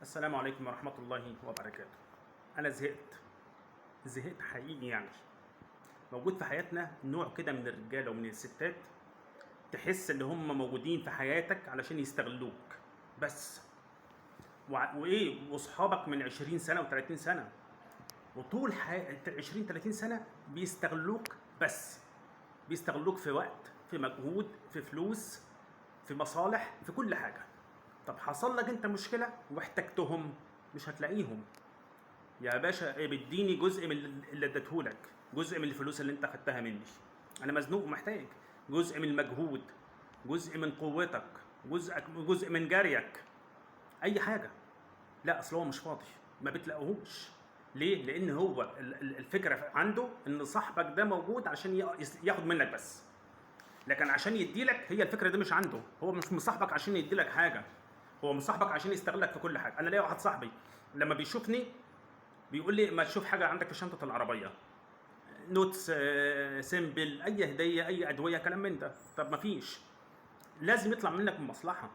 السلام عليكم ورحمة الله وبركاته. أنا زهقت حقيقي. يعني موجود في حياتنا نوع كده من الرجالة ومن الستات، تحس إن هم موجودين في حياتك علشان يستغلوك بس، وإيه، وأصحابك من 20 سنة و30 سنة، وطول 20 30 سنة بيستغلوك بس، بيستغلوك في وقت، في مجهود، في فلوس، في مصالح، في كل حاجة. طب حصل لك انت مشكلة واحتجتهم، مش هتلاقيهم. يا باشا ايه، بتديني جزء من اللي اديتهولك، جزء من الفلوس اللي انت خدتها مني، انا مزنوق ومحتاج، جزء من المجهود، جزء من قوتك، جزء من جريك، اي حاجة. لا اصل هو مش فاضي، ما بتلاقوهوش. ليه؟ لان هو الفكرة عنده ان صاحبك ده موجود عشان ياخد منك بس، لكن عشان يديلك، هي الفكرة دي مش عنده. هو مش مصاحبك عشان يديلك حاجة، هو مصاحبك عشان يستغلك في كل حاجة. انا ليا واحد صاحبي لما بيشوفني بيقول لي ما تشوف حاجة عندك في شنطه العربية، notes، simple، اي هديه، اي ادوية، كلام من ده. طب ما فيش، لازم يطلع منك مصلحة.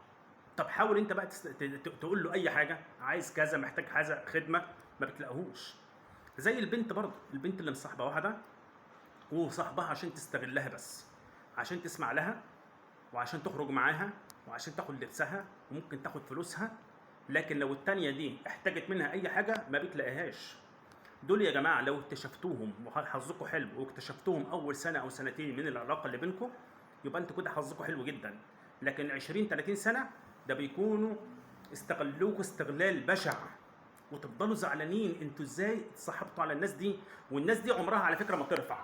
طب حاول انت بقى تقول له اي حاجة، عايز كذا، محتاج كذا، خدمة، ما بتلاقيهوش. زي البنت برضه، البنت اللي مصاحبه واحدة وصاحبها عشان تستغلها بس، عشان تسمع لها، وعشان تخرج معاها، وعشان تاخد لبسها، وممكن تاخد فلوسها. لكن لو التانية دي احتاجت منها اي حاجة ما بتلاقيهاش. دول يا جماعة لو اكتشفتوهم وحظكم حلو واكتشفتوهم اول سنة او سنتين من العلاقة اللي بينكم، يبقى انتوا كده حظكم حلو جدا. لكن 20 30 سنة ده بيكونوا استغلوكوا استغلال بشع، وتفضلوا زعلانين انتوا ازاي اتصاحبتوا على الناس دي. والناس دي عمرها على فكرة ما ترفع.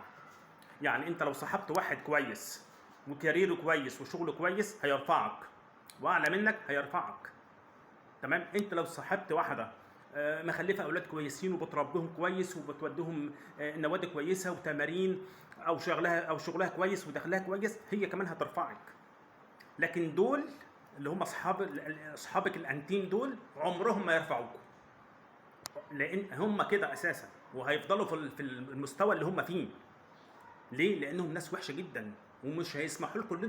يعني انت لو صاحبت واحد كويس وكاريره كويس وشغله كويس هيرفعك، واعلى منك هيرفعك، تمام؟ انت لو صاحبت واحدة مخلفه اولاد كويسين وبتربيهم كويس وبتوديهم نوادي كويسة وتمارين، او شغلها كويس ودخلها كويس، هي كمان هترفعك. لكن دول اللي هم اصحابك الانتيم دول عمرهم ما يرفعوكم، لان هم كده اساسا، وهيفضلوا في المستوى اللي هم فيه. ليه؟ لانهم ناس وحشة جدا، ومش هيسمحوا لكم ان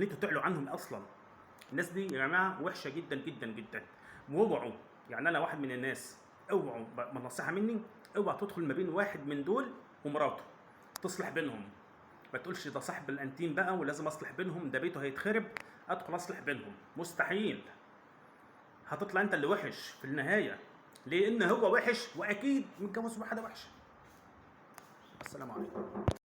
انتوا تعلوا عنهم اصلا. الناس دي يا جماعة وحشة جدا جدا جدا. واوعوا، يعني انا واحد من الناس، اوعوا، نصيحة مني، اوعى تدخل ما بين واحد من دول ومراته، تصلح بينهم. ما تقولش ده صاحب الانتيم بقى ولازم اصلح بينهم، ده بيته هيتخرب، ادخل اصلح بينهم. مستحيل، هتطلع انت اللي وحش في النهاية، لان هو وحش واكيد متجوز واحدة وحشة. السلام عليكم.